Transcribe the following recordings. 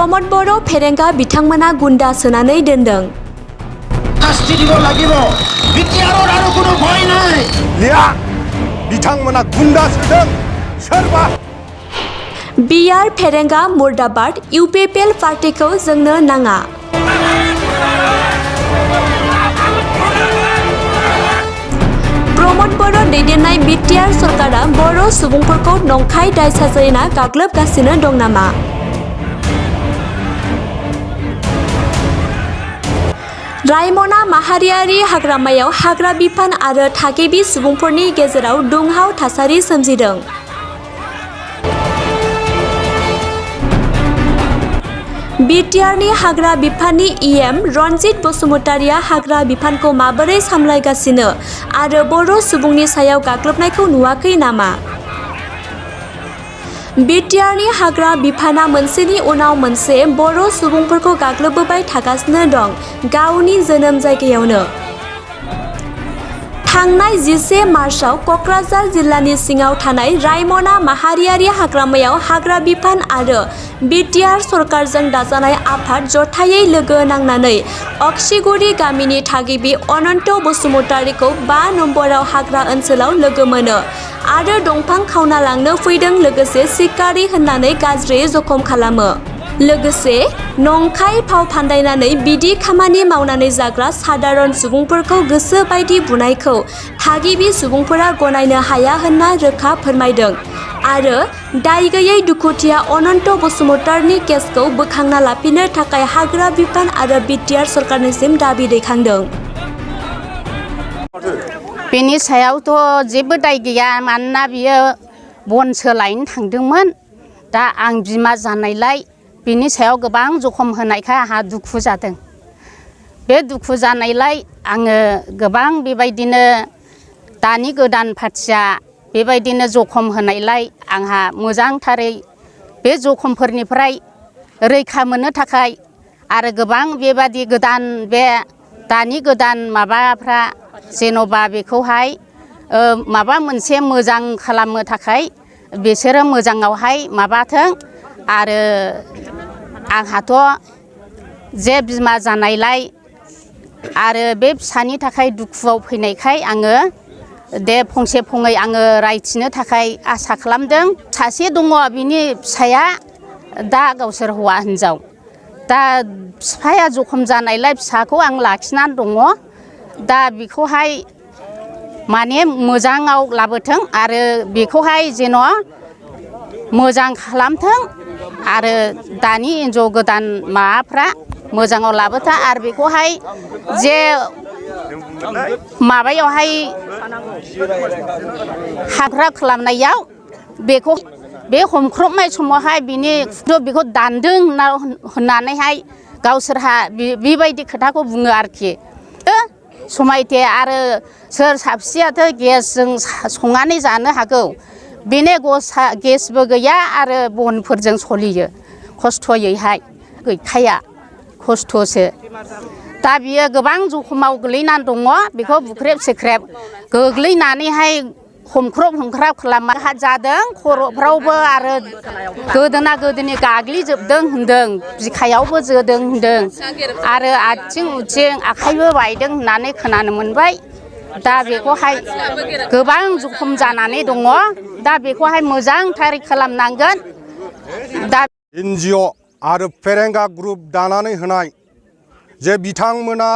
प्रमद बर' फेरेंगा बिथांमोना गुन्दा सोनानै दोनदों। শাস্তি দিব লাগিব বিটিআৰৰ আৰু কোনো ভয় নাই লিয়া बिथांमोना गुन्दा सोदों सोरबा बिआर फेरेंगा मुर्दाबाद इउपिपिएल पार्टीखौ जोंनो नाङा। प्रमद बर' दैदेननाय बिटिआर सरकारा बर' सुबुंफोरखौ नंखाय दाय साजायना गाग्लोबगासिनो दं नामा? रायमना माहारियारि हाग्रामायाव हाग्रा बिफान आरो थागिबि सुबुंफोरनि गेजेराव दुंहाव थासारि सोमजिदों। बिटिआरनि हाग्रा बिफाननि इएम रनजित बसुमतारिया हाग्रा बिफानखौ माबोरै सामलायगासिनो आरो बर' सुबुंनि सायाव गाग्लोबनायखौ नुवाखै नामा? बिटिआरनि हाग्रा बिफाना मोनसेनि उनाव मोनसे बर' सुबुंफोरखौ गाग्लोबबोबाय थागासिनो दं गावनि जोनोम जायगायावनो। थांनाय 10 मार्चआव क'क्राझार जिल्लानि सिङाव थानाय रायमना माहारियारि हाग्रामायाव हाग्रा बिफान आरो बिटिआर सरकारजों दाजानाय आफाद जथायै लोगो नांनानै अक्सिगुरि गामिनि थागिबि अनन्त बसुमतारिखौ 5 नम्बराव हाग्रा ओनसोलाव लोगो मोनो आरो दंफां खावना लांनो फैदों लोगोसे सिखारि होननानै गाज्रि जखम खालामो। लोगोसे नंखाय फाव फान्दायनानै बिदि खामानि मावनानै जाग्रा सादारन सुबुंफोरखौ गोसो बायदि बुनायखौ थागिबि सुबुंफोरा गनायनो हाया होनना रोखा फोरमायदों आरो दाय गैयै दुखुथिया अनन्त बसुमतारिनि केसखौ बोखांना लाफिननो थाखाय हाग्रा बिफान आरो बिटिआर सरकारनिसिम दाबि दैखांदों। बेनि सायावथ' जेबो दाय गैया मानोना बियो बनसो लायनो थांदोंमोन। दा आं बिमा जानायलाय बिनि सायाव गोबां जखम होनायखाय आंहा दुखु जादों। बे दुखु जानायलाय आङो गोबां बेबायदिनो दानि गोदान पार्टिया बेबायदिनो जखम होनायलाय आंहा मोजांथारै बे जखमफोरनिफ्राय रैखा मोननो थाखाय आरो गोबां बेबादि गोदान बे दानि गोदान माबाफ्रा जेन'बा बेखौहाय माबा मोनसे मोजां खालामनो थाखाय बिसोरो मोजाङावहाय माबाथों आरो आंहाथ' जे बिमा जानायलाय आरो बे फिसानि थाखाय दुखुआव फैनायखाय आङो दे फंसे फङै आङो रायथिनो थाखाय आसा खालामदों। सासे दङ बिनि फिसाया दा गावसोर हौवा हिन्जाव दा बिफाया जखम जानायलाय फिसाखौ आं लाखिनानै दङ। दा बेखौहाय माने मोजाङाव लाबोथों आरो बेखौहाय जेन' मोजां खालामथों आरो दानि हिन्जाव गोदान माबाफ्रा मोजाङाव लाबोथों आरो बेखौहाय जे माबायावहाय हाग्रा खालामनायाव बेखौ बे हमख्रबनाय समावहाय बेखौ दानदों होननानैहाय गावसोरहा बेबायदि खोथाखौ बुङो आरोखि। समायथे आरो सोर साबसेयाथ' गेसजों संनानै जानो हागौ बेनो गेसबो गैया आरो बनफोरजों सलियो खस्थ'यैहाय गैखाया खस्थ'सो। दा बियो गोबां जखमाव गोलैनानै दङ बेखौ बुख्रेब सेख्रेब गोग्लैनानैहाय हमख्रब खालामना जादों खर'फ्रावबो आरो गोदोना गोदोनि गाग्लिजोबदों होनदों बिखायावबो जोदों होनदों आरो आथिं उथिं आखाइबो बायदों होननानै खोनानो मोनबाय। दा बेखौहाय गोबां जखम जानानै दङ। दा बेखौहाय मोजांथारै खालामनांगोन। दा एनजिअ आरो फेरेंगा ग्रुप दानानै होनाय जे बिथांमोना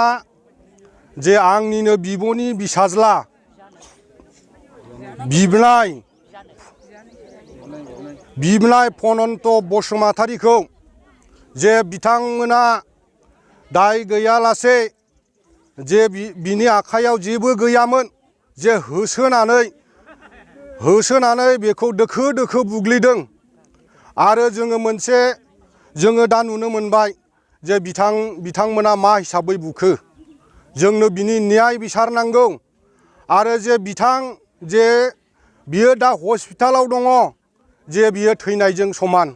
जे आंनिनो बिब'नि बिसाज्ला बिबनाय अनन्त बसुमतारिखौ जे बिथांमोना दाय गैयालासे जे बिनि आखाइयाव जेबो गैयामोन जे होसोनानै बेखौ दोखो दोखो बुग्लिदों आरो जोङो दा नुनो मोनबाय जे बिथांमोना मा हिसाबै बुखो जोंनो बिनि न्याय बिसारनांगौ आरो जे बियो दा हस्पिटालाव दङ जे बियो थैनायजों समान।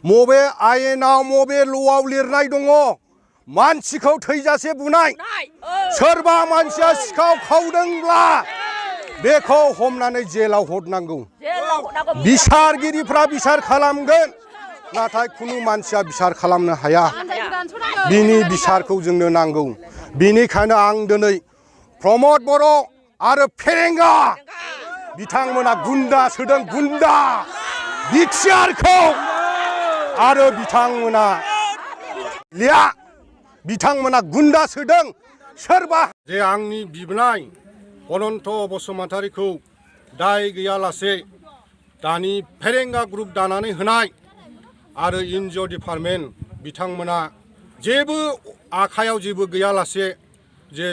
मबे आयेनाव मबे ल'आव लिरनाय दङ मानसिखौ थैजासे बुनाय? सोरबा मानसिया सिखाव खावदोंब्ला बेखौ हमनानै जेलाव हरनांगौ। बिसारगिरिफ्रा बिसार खालामगोन नाथाय खुनु मानसिया बिसार खालामनो हाया बिनि बिसारखौ जोंनो नांगौ बिनिखायनो आं दिनै प्रमद बर' आरो फेरेंगा बिथांमोना गुन्दा सोदों गुन्दा बिटिआरखौ आरो बिथांमोना लिया बिथांमोना गुन्दा सोदों सोरबा जे आंनि बिबनाय अनन्त बसुमतारीखौ दाय गैयालासे दानि फेरेंगा ग्रुप दानानै होनाय आरो एनजिअ डिपार्टमेन्ट बिथांमोना जेबो आखायाव जेबो गैयालासे जे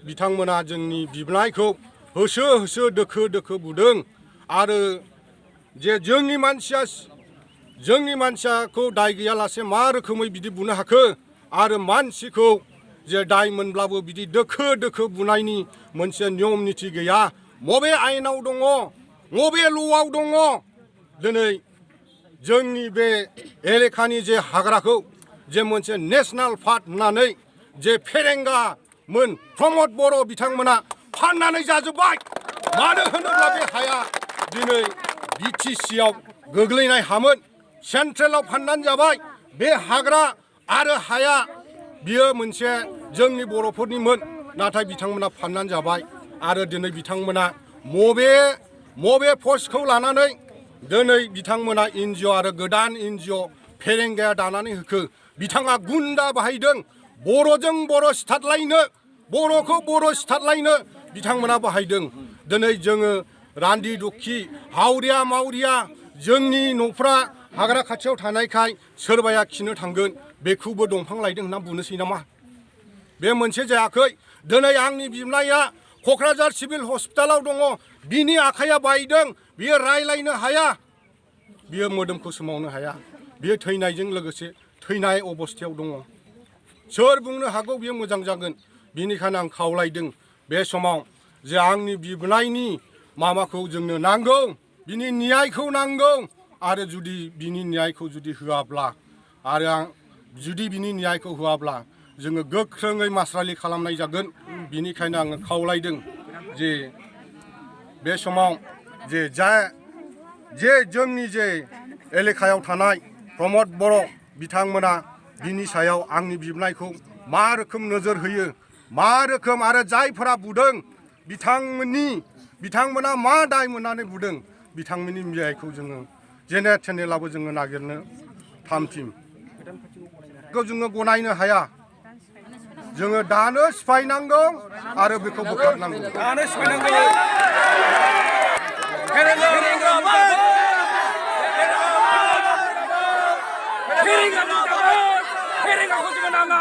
बिथांमोना जोंनि बिबनायखौ होसो होसो दोखो दोखो बुदों आरो जे जोंनि मानसियाखौ दाय गैयालासे मा रोखोमै बिदि बुनो हाखो आरो मानसिखौ जे दाय मोनब्लाबो बिदि दोखो दोखो बुनायनि मोनसे नियम निथि गैया मबे आयेनाव दङ मबे ल'आव दङ दिनै जोंनि बे एलेखानि जे हाग्राखौ जे मोनसे नेशनेल पार्क होननानै जे फेरेंगामोन प्रमद बर' बिथांमोना फाननानै जाजोब्बाय मानो होनोब्ला बे हाया दिनै बिटिसिआव गोग्लैनाय हामोन सेन्ट्रेलाव फाननानै जाबाय बे हाग्रा आरो हाया बियो मोनसे जोंनि बर'फोरनिमोन नाथाय बिथांमोना फाननानै जाबाय आरो दिनै बिथांमोना मबे पस्टखौ लानानै दिनै बिथांमोना एनजिअ आरो गोदान एनजिअ फेरेंगाया दानानै होखो बिथाङा गुन्दा बाहायदों बर'जों बर' सिथारलायनो बर'खौ बर' सिथारलायनो बिथांमोना बाहायदों दिनै जोङो रान्दि दुखि हावरिया मावरिया जोंनि न'फ्रा हाग्रा खाथियाव थानायखाय सोरबाया खिनो थांगोन बेखौबो दंफां लायदों होनना बुंनोसै नामा बे मोनसे जायाखै दिनै आंनि बिमाया क'क्राझार सिभिल हस्पिटालाव दङ बिनि आखाइया बायदों बियो रायलायनो हाया बियो मोदोमखौ सोमावनो हाया बियो थैनायजों लोगोसे थैनाय अबस्थायाव दङ सोर बुंनो हागौ बियो मोजां जागोन बिनिखायनो आं खावलायदों बे समाव जे आंनि बिबनायनि माबाखौ जोंनो नांगौ बिनि न्यायखौ नांगौ आरो जुदि बिनि न्यायखौ जुदि होआब्ला आरो आं जुदि बिनि न्यायखौ होआब्ला जोङो गोख्रोङै मास्रालि खालामनाय जागोन बिनिखायनो आङो खावलायदों जे बे समाव जे जोंनि जे एलेखायाव थानाय प्रमद बर' बिथांमोना बिनि सायाव आंनि बिबनायखौ मा रोखोम नोजोर होयो मा रोखोम आरो जायफोरा बुदों बिथांमोना मा दाय मोननानै बुदों बिथांमोननि न्यायखौ जोङो जेने थेनेलाबो जोङो नागिरनो थामथिम बेखौ जोङो गनायनो हाया जोङो दानो सिफायनांगौ आरो बेखौ बोखारनांगौ दानो सिफायनांगौ फेरेंगाखौ जोङो नाङा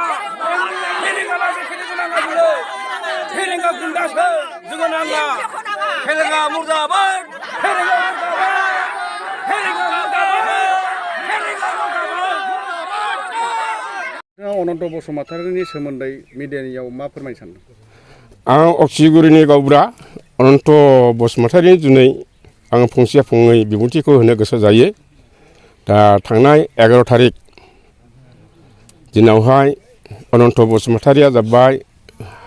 फेरेंगा गुन्दासो जोङो नाङा फेरेंगा मुर्दाबाद अनन्त बसुमतारीनि सोमोन्दै मिडियायाव मा फोरमायनो सानदों आं अक्सिगुरिनि गावबुरा अनन्त बसुमतारीनि जुनै आं फंसे फङै बिबुंथिखौ होनो गोसो जायो दा थांनाय 11 थारिख दिनावहाय अनन्त बसुमतारीया जाबाय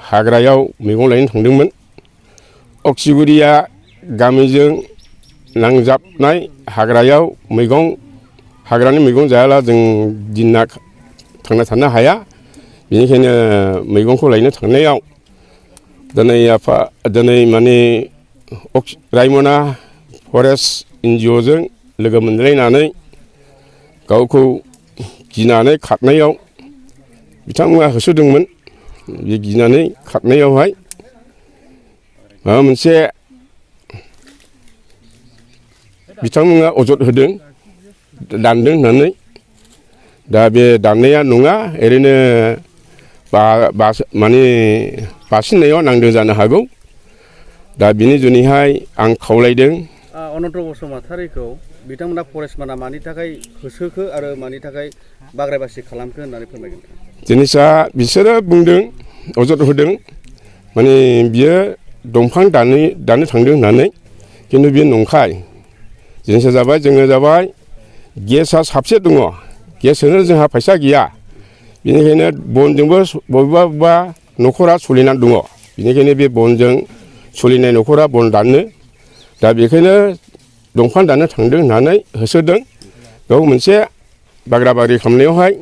हाग्रायाव मैगं लायनो थांदोंमोन अक्सिगुरिया गामिजों नांजाबनाय हाग्रायाव हाग्रानि मैगं जायाला जों दिना थांना थानो हाया बेनिखायनो मैगंखौ लायनो थांनायाव दिनै माने रायमना फरेस्ट एनजिअजों लोगो मोनलायनानै गावखौ गिनानै खारनायाव बिथांमोना होसोदोंमोन बे गिनानै खारनायावहाय माबा मोनसे बिथांमोना अजद होदों दानदों होननानै दा बे दाननाया नङा ओरैनो माने बासिननायाव नांदों जानो हागौ दा बिनि जुनैहाय आं खावलायदों अनन्त बसुमतारीखौ बिथांमोना फरेस्टमेना मानि थाखाय होसोखो आरो मानि थाखाय बाग्रायबासि खालामखो होननानै फोरमायगोन जिनिसा बिसोरो बुंदों अजद होदों माने बियो दंफां दाननो थांदों होननानै खिन्थु बियो नंखाय जिनिसा जाबाय जोङो जाबाय गेसआ साबसे दङ गेस होनो जोंहा फैसा गैया बेनिखायनो बनजोंबो बबेबा न'खरा सोलिनानै दङ बेनिखायनो बे बनजों सोलिनाय न'खरा बन दाननो दा बेखायनो दंफां दाननो थांदों होननानै होसोदों बेयाव मोनसे बाग्रा बाग्रि खालामनायावहाय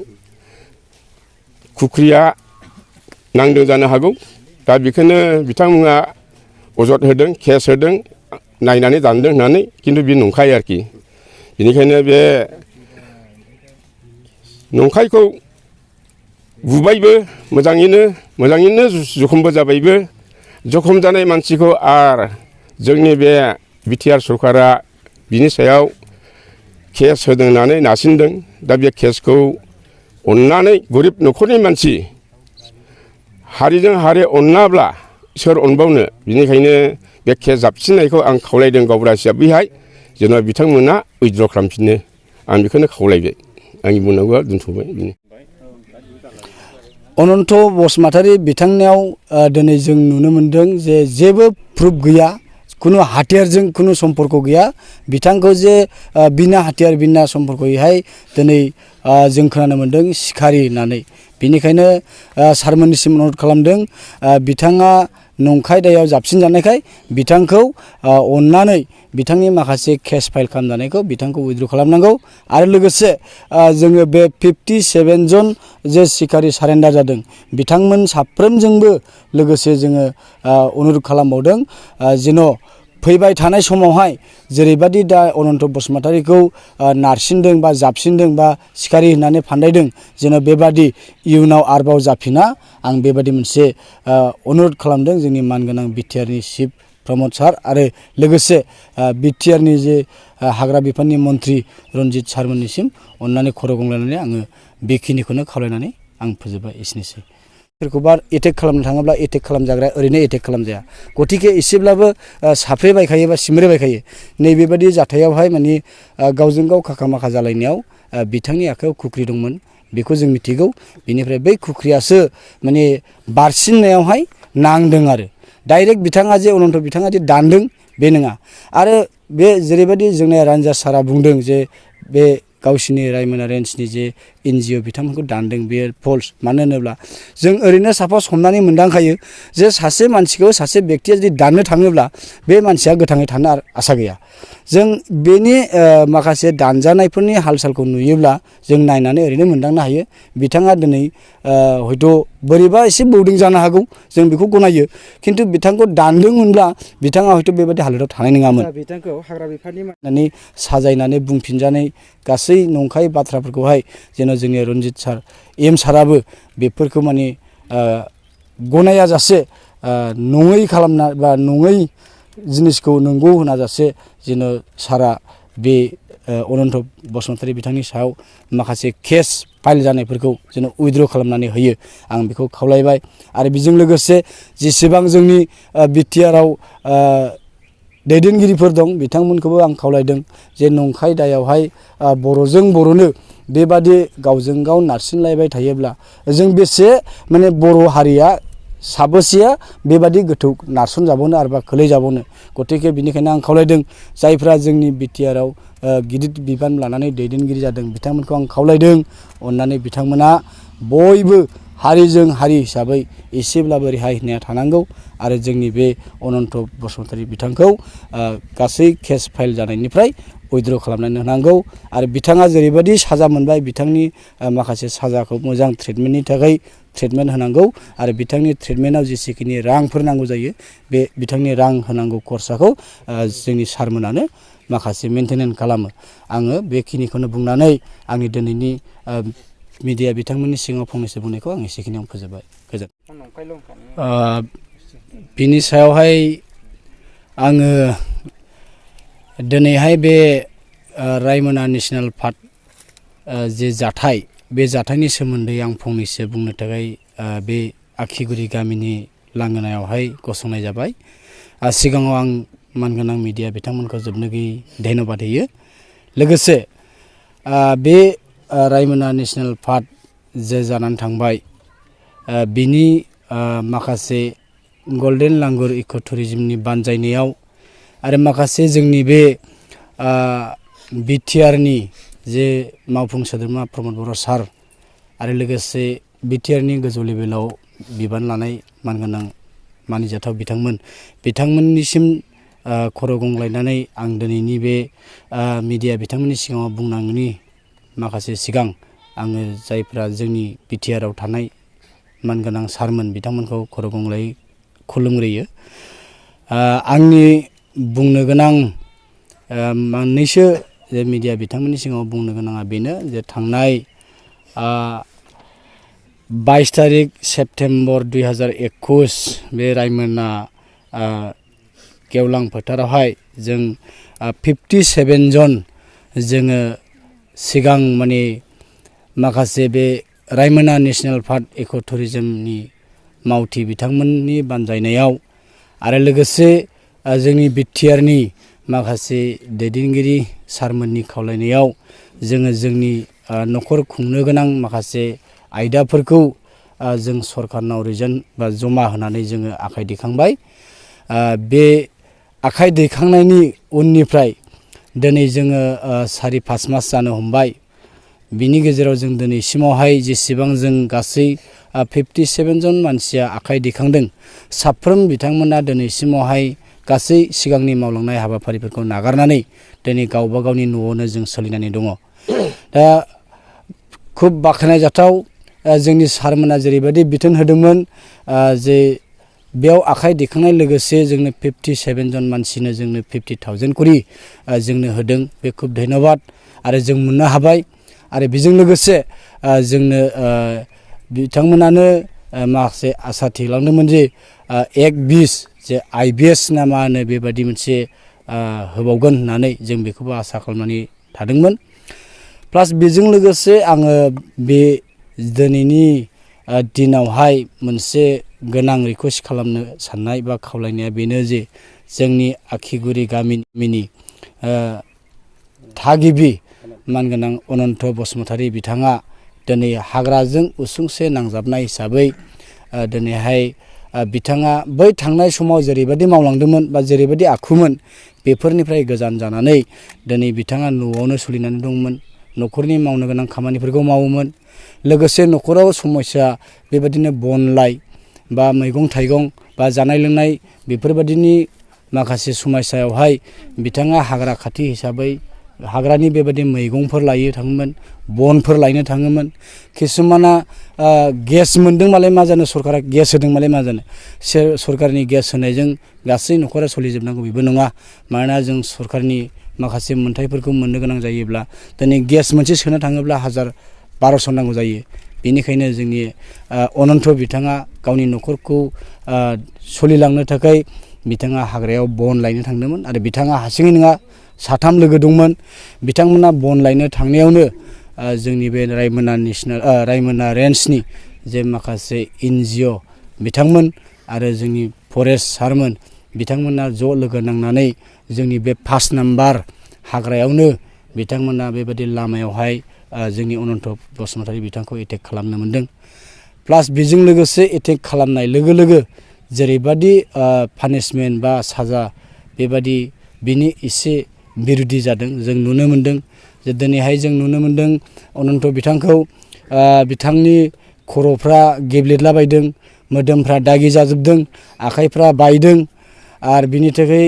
खुख्रिया नांदों जानो हागौ दा बेखौनो बिथांमोना अजद होदों केस होदों नायनानै दानदों होननानै खिन्थु बे नंखाय आरोखि बेनिखायनो बे नंखायखौ बुबायबो मोजाङैनो जखमबो जाबायबो जखम जानाय मानसिखौ आरो जोंनि बे बिटिआर सरकारा बिनि सायाव केस होदों होननानै नारसिनदों दा बे केसखौ अननानै गरिब न'खरनि मानसि हारिजों हारि अनाब्ला सोर अनबावनो बिनिखायनो बे केस जाबसिननायखौ आं खावलायदों गावबुरा हिसाबैहाय जेनेबा बिथांमोना उइद्र' खालामफिनो आं बेखौनो खावलायबाय आंनि बुंनांगौआ दोनथ'बाय बेनो अनन्त बसुमतारी बिथांनियाव दिनै जों नुनो मोनदों जे जेबो प्रुफ गैया कुनु हाथियारजों कुनु सम्पर्क गैया बिथांखौ जे बिना हाथियार बिना सम्पर्कयैहाय दिनै जों खोनानो मोनदों सिखारि होननानै बेनिखायनो सारमोननिसिम अनुरद खालामदों बिथाङा नंखाय दायाव जाबसिन जानायखाय बिथांखौ अननानै बिथांनि माखासे केस फाइल खालामजानायखौ बिथांखौ उइद्र' खालामनांगौ आरो लोगोसे जोङो बे 57 जन जे सिखारि सारेन्डार जादों बिथांमोन साफ्रोमजोंबो लोगोसे जोङो अनुरद खालामबावदों जेन' फैबाय थानाय समावहाय जेरैबादि दा अनन्त बसुमतारीखौ नारसिनदों बा जाबसिनदों बा सिखारि होननानै फान्दायदों जेन' बेबादि इयुनाव आरोबाव जाफिना आं बेबादि मोनसे अनुरद खालामदों जोंनि मानगोनां बिटिआरनि चिफ प्रमद सार आरो लोगोसे बिटिआरनि जे हाग्रा बिफाननि मन्त्रि रन्जित सारमोननिसिम अननानै खर' गंलायनानै आङो बेखिनिखौनो खावलायनानै आं फोजोबबाय एसेनोसै सोरखौबा एटेक खालामनो थाङोब्ला एटेक खालामजाग्रा ओरैनो एटेक खालामजाया गतिके एसेब्लाबो साफ्रेबायखायो बा सिमब्रेबायखायो नैबेबादि जाथायावहाय माने गावजों गाव खाखा माखा जालायनायाव बिथांनि आखायाव खुख्रि दंमोन बेखौ जों मिथिगौ बेनिफ्राय बै खुख्रियासो माने बारसिननायावहाय नांदों आरो डाइरेक्ट बिथाङा जे अनन्त बिथाङा जे दानदों बे नङा आरो बे जेरैबायदि जोंनि रानजा सारा बुंदों जे बे गावसिनि रायमना रेन्जनि जे एनजिअ बिथांमोनखौ दानदों बे फल्स मानो होनोब्ला जों ओरैनो सापस हमनानै मोनदांखायो जे सासे मानसिखौ सासे बेक्तिया जुदि दाननो थाङोब्ला बे मानसिया गोथाङै थानो आसा गैया जों बेनि माखासे दानजानायफोरनि हाल सालखौ नुयोब्ला जों नायनानै ओरैनो मोनदांनो हायो बिथाङा दिनै हयथ' बोरैबा एसे बौदों जानो हागौ जों बेखौ गनायो खिन्थु बिथांखौ दानदोंमोनब्ला बिथाङा हयथ' बेबायदि हालोदाव थानाय नङामोन बिथांखौ हाग्रा बिफाननि साजायनानै बुंफिनजानाय गासै नंखाय बाथ्राफोरखौहाय जेन' जोंनि रन्जित सार एम साराबो बेफोरखौ माने गनाया जासे नङै खालामना बा नङै जिनिसखौ नंगौ होना जासे जेन' सारा बे अनन्त बसुमतारी बिथांनि सायाव माखासे केस फाइल जानायफोरखौ जेन' उइद्र' खालामनानै होयो आं बेखौ खावलायबाय आरो बेजों लोगोसे जेसेबां जोंनि बिटिआरआव दैदेनगिरिफोर दं बिथांमोनखौबो आं खावलायदों जे नंखाय दायावहाय बर'जों बर'नो बेबादि गावजों गाव नारसिनलायबाय थायोब्ला जों बेसे माने बर' हारिया साबेसेया बेबादि गोथौ नारसनजाबावनो आरोबा खोलैजाबावनो गतिके बिनिखायनो आं खावलायदों जायफ्रा जोंनि बिटिआरआव गिदिर बिबान लानानै दैदेनगिरि जादों बिथांमोनखौ आं खावलायदों अननानै बिथांमोना बयबो हारिजों हारि हिसाबै एसेब्लाबो रेहाय होनाया थानांगौ आरो जोंनि बे अनन्त बसुमतारी बिथांखौ गासै केस फाइल जानायनिफ्राय उइद्र' खालामनानै होनांगौ आरो बिथाङा जेरैबायदि साजा मोनबाय बिथांनि माखासे साजाखौ मोजां ट्रिटमेन्टनि थाखाय ट्रिटमेन्ट होनांगौ आरो बिथांनि ट्रिटमेन्टआव जेसेखिनि रांफोर नांगौ जायो बे बिथांनि रां होनांगौ खरसाखौ जोंनि सारमोनानो माखासे मेनटेनेन्स खालामो आङो बेखिनिखौनो बुंनानै आंनि दिनैनि मिडिया बिथांमोननि सिगाङाव फंनैसो बुंनायखौ आं एसेखिनियाव फोजोबबाय गोजोन बिनि सायावहाय आङो दिनैहाय बे रायमना नेसनेल पार्क जे जाथाय बे जाथायनि सोमोन्दै आं फंनैसो बुंनो थाखाय बे आखिगुरि गामिनि लांगोनायावहाय गसंनाय जाबाय सिगाङाव आं मानगोनां मिडिया बिथांमोनखौ जोबनो गैयै धन्यबाद होयो लोगोसे बे रायमना नेसनेल पार्क जे जानानै थांबाय बिनि माखासे गल्डेन लांगुर इक' टुरिजमनि बानजायनायाव आरो माखासे जोंनि बे बिटिआरनि जे मावफुं सोद्रोमा प्रमद बर' सार आरो लोगोसे बिटिआरनि गोजौ लेभेलाव बिबान लानाय मानगोनां मानिजाथाव बिथांमोननिसिम खर' गंग्लायनानै आं दिनैनि बे मिडिया बिथांमोननि सिगाङाव बुंनांगौनि माखासे सिगां आङो जायफ्रा जोंनि बिटिआरआव थानाय मानगोनां सारमोन बिथांमोनखौ खर' गंग्लायै खुलुमग्रोयो। आंनि बुंनो गोनां मोननैसो जे मिडिया बिथांमोननि सिगाङाव बुंनो गोनाङा बेनो जे थांनाय 22 तारिख सेप्तेम्बर 2021 बे रायमना गेवलां फोथारावहाय जों 57 जन जोङो सिगां माने माखासे बे रायमना नेशनेल पार्क इक' टुरिजमनि मावथि बिथांमोननि बानजायनायाव आरो लोगोसे जोंनि बिटिआरनि माखासे दैदेनगिरि सारमोननि खावलायनायाव जोङो जोंनि न'खर खुंनो गोनां माखासे आयदाफोरखौ जों सरकारनाव रिजेन बा जमा होनानै जोङो आखाइ दैखांबाय। बे आखाइ दैखांनायनि उननिफ्राय दिनै जोङो 4-5 मास जानो हमबाय। बिनि गेजेराव जों दिनैसिमावहाय जेसेबां जों गासै 57 जन मानसिया आखाइ दैखांदों साफ्रोम बिथांमोना दिनैसिमावहाय गासै सिगांनि मावलांनाय हाबाफारिफोरखौ नागारनानै दिनै गावबा गावनि न'आवनो जों सोलिनानै दङ। दा खुब बाख्नायजाथाव जोंनि सारमोना जेरैबायदि बिथोन होदोंमोन जे बेयाव आखाइ दैखांनाय लोगोसे जोंनो 57 जन मानसिनो जोंनो 50,000 करि जोंनो होदों। बे खुब धन्यबाद आरो जों मोननो हाबाय। आरो बेजों लोगोसे जोंनो बिथांमोनानो माखासे आसा थिलांदोंमोन जे 1-20 जे IBS ना मा होनो बेबायदि मोनसे होबावगोन होननानै जों बेखौबो आसा खालामनानै थादोंमोन। प्लास बेजों लोगोसे आङो बे दिनैनि दिनावहाय मोनसे गोनां रिकुवेस्ट खालामनो साननाय बा खावलायनाया बेनो जे जोंनि आखिगुरि गामिनि थागिबि मानगोनां अनन्त बसुमतारी बिथाङा दिनै हाग्राजों उसुंसे नांजाबनाय हिसाबै दिनैहाय बिथाङा बै थांनाय समाव जेरैबायदि मावलांदोंमोन बा जेरैबायदि आखुमोन बेफोरनिफ्राय गोजान जानानै दिनै बिथाङा न'आवनो सोलिनानै दंमोन। न'खरनि मावनो गोनां खामानिफोरखौ मावोमोन। लोगोसे न'खराव समस्या बेबायदिनो बन लाइ बा मैगं थाइगं बा जानाय लोंनाय बेफोरबायदिनि माखासे समस्यायावहाय बिथाङा हाग्रा खाथि हिसाबै हाग्रानि बेबायदि मैगंफोर लायो थाङोमोन, बनफोर लायनो थाङोमोन। किसुमाना गेस मोनदों मालाय मा जानो, सरकारा गेस होदों मालाय मा जानो। सरकारनि गेस होनायजों गासै न'खरा सोलिजोबनांगौ बेबो नङा। मानोना जों सरकारनि माखासे मोनथायफोरखौ मोननो गोनां जायोब्ला दिनै गेस मोनसे सोनो थाङोब्ला 1,000-1,200 नांगौ जायो। बेनिखायनो जोंनि अनन्त बिथाङा गावनि न'खरखौ सोलिलांनो थाखाय बिथाङा हाग्रायाव बन लायनो थांदोंमोन आरो बिथाङा हारसिङै नङा 3 लोगो दंमोन। बिथांमोना बन लायनो थांनायावनो जोंनि बे रायमना रेन्जनि जे माखासे NGO बिथांमोन आरो जोंनि फरेस्ट सारमोन बिथांमोना ज' लोगो नांनानै जोंनि बे 5 नाम्बार हाग्रायावनो बिथांमोना बेबायदि लामायावहाय जोंनि अनन्त बसुमतारी बिथांखौ एटेक खालामनो मोन्दों। प्लास बेजों लोगोसे एटेक खालामनाय लोगो लोगो जेरैबायदि पानिशमेन्ट बा साजा बेबायदि बिनि एसे बिरोधि जादों जों नुनो मोन्दों। जे दिनैहाय जों नुनो मोन्दों अनन्त बिथांखौ बिथांनि खर'फ्रा गेब्लेदलाबायदों, मोदोमफ्रा दागि जाजोबदों, आखाइफ्रा बायदों आरो बिनि थाखाय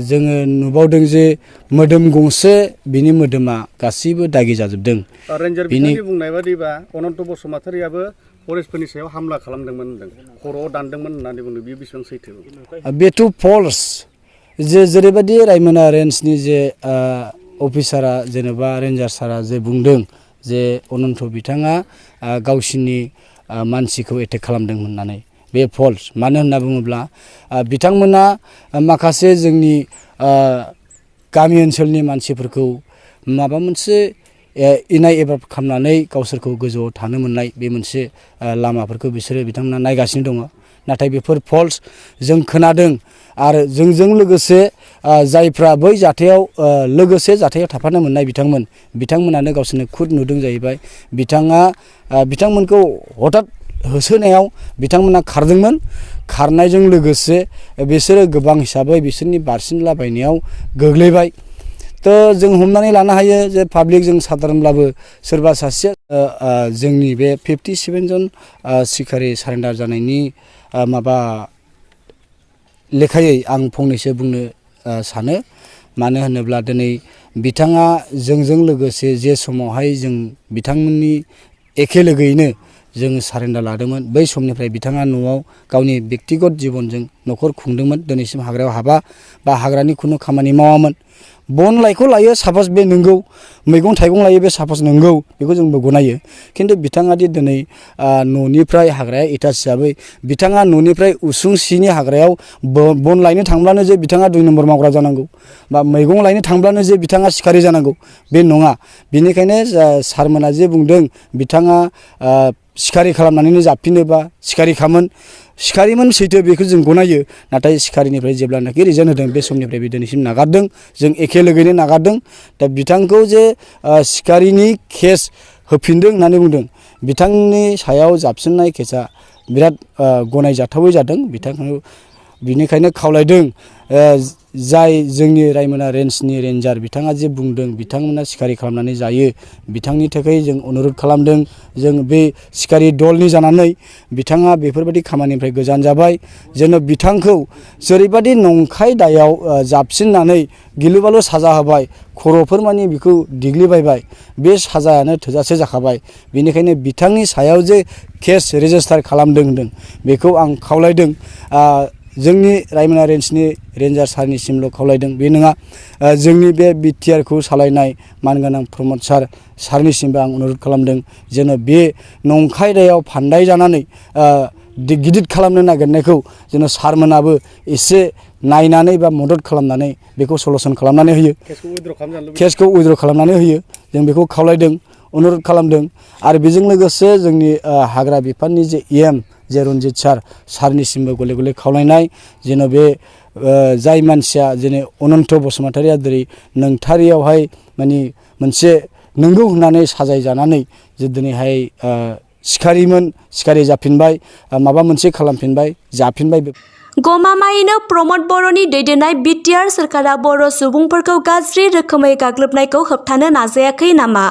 जोङो नुबावदों जे मोदोम गंसे बिनि मोदोमा गासैबो दागि जाजोबदों। रेन्जार बिथांनि बुंनाय बादिबा अनन्त बसुमतारीयाबो फरेस्टफोरनि सायाव हामला खालामदोंमोन होनदों, खर'आव दानदोंमोन होननानै बुंदों। बेयो बेसेबां सैथो? बेथ' फल्स। जेरैबायदि रायमना रेन्जनि जे अफिसारा जेनेबा रेन्जार सारा जे बुंदों जे अनन्त बिथाङा गावसिनि मानसिखौ एटेक खालामदों होननानै, बे फल्स। मानो होनना बुङोब्ला बिथांमोना माखासे जोंनि गामि ओनसोलनि मानसिफोरखौ माबा मोनसे इनाय एबाब खालामनानै गावसोरखौ गोजौआव थानो मोननाय बे मोनसे लामाफोरखौ बिसोरो बिथांमोना नायगासिनो दङ। नाथाय बेफोर फल्स। जों खोनादों आरो जोंजों लोगोसे जायफ्रा बै जाथायाव लोगोसे जाथायाव थाफानो मोननाय बिथांमोनानो गावसोरनो खुद नुदों जाहैबाय। बिथांमोनखौ हथात होसोनायाव बिथांमोना खारदोंमोन। खारनायजों लोगोसे बिसोरो गोबां हिसाबै बिसोरनि बारसिनलाबायनायाव गोग्लैबाय। थ' जों हमनानै लानो हायो जे पाब्लिकजों साधारनब्लाबो सोरबा सासेया जोंनि बे 57 जन सिखारि सारेन्डार जानायनि माबा लेखायै आं फंनैसो बुंनो सानो मानो होनोब्ला दिनै बिथाङा जोंजों लोगोसे जे समावहाय जों बिथांमोननि एखे लोगोयैनो जों सारेन्डार लादोंमोन बै समनिफ्राय बिथाङा न'आव गावनि व्यक्तिगत जिबनजों न'खर खुंदोंमोन दिनैसिम हाग्रायाव हाबा बा हाग्रानि खुनु खामानि मावामोन बन लाइखौ लायो सापस बे नंगौ मैगं थाइगं लायो बे सापस नंगौ बेखौ जोंबो गनायो खिन्थु बिथाङा दि दिनै न'निफ्राय हाग्राया एटाच हिसाबै बिथाङा न'निफ्राय उसुं सिनि हाग्रायाव बन लायनो थांब्लानो जे बिथाङा 2 नम्बर मावग्रा जानांगौ बा मैगं लायनो थांब्लानो जे बिथाङा सिखारि जानांगौ बे नङा बेनिखायनो सारमोना जे बुंदों बिथाङा सिखारि खालामनानैनो जाफिनोबा सिखारि खामोन सिखारिमोन सैथो बेखौ जों गनायो नाथाय सिखारिनिफ्राय जेब्लानाखि रिजाइन होदों बे समनिफ्राय बे दिनैसिम नागारदों जों एखे लोगोयैनो नागारदों दा बिथांखौ जे सिखारिनि केस होफिनदों होननानै बुंदों बिथांनि सायाव जाबसिननाय केसा बिराद गनायजाथावै जादों बिथांखौ बिनिखायनो खावलायदों जाय जोंनि रायमना रेन्जनि रेन्जार बिथाङा जे बुंदों बिथांमोना सिखारि खालामनानै जायो बिथांनि थाखाय जों अनुरद खालामदों जों बे सिखारि दलनि जानानै बिथाङा बेफोरबायदि खामानिनिफ्राय गोजान जाबाय जेन' बिथांखौ जेरैबायदि नंखाय दायाव जाबसिननानै गिलुबालु साजा होबाय खर'फोर मानि बेखौ दिग्लिबायबाय बे साजायानो थोजासे जाखाबाय बेनिखायनो बिथांनि सायाव जे केस रेजिस्टार खालामदों होनदों बेखौ आं खावलायदों जोंनि रायमना रेन्जनि रेन्जार सारनिसिमल' खावलायदों बे नङा जोंनि बे बिटिआरखौ सालायनाय मानगोनां प्रमद सारनिसिमबो आं अनुरद खालामदों जेन' बे नंखाय दायाव फान्दाय जानानै गिदिर खालामनो नागिरनायखौ जेन' सारमोनाबो एसे नायनानै बा मदद खालामनानै बेखौ सलुसन खालामनानै होयो केसखौ उइद्र' खालामनानै होयो जों बेखौ खावलायदों अनुरद खालामदों आरो बेजों लोगोसे जोंनि हाग्रा बिफाननि जे EM जे रन्जित सारनिसिमबो गले गले खावलायनाय जेन' बे जाय मानसिया जेने अनन्त बसुमतारिया जेरै नोंथारियावहाय माने मोनसे नंगौ होननानै साजाय जानानै जे दिनैहाय सिखारि जाफिनबाय माबा मोनसे खालामफिनबाय जाफिनबाय गमामायैनो प्रमद बर'नि दैदेननाय बिटिआर सोरखारा बर' सुबुंफोरखौ गाज्रि रोखोमै गाग्लोबनायखौ होबथानो नाजायाखै नामा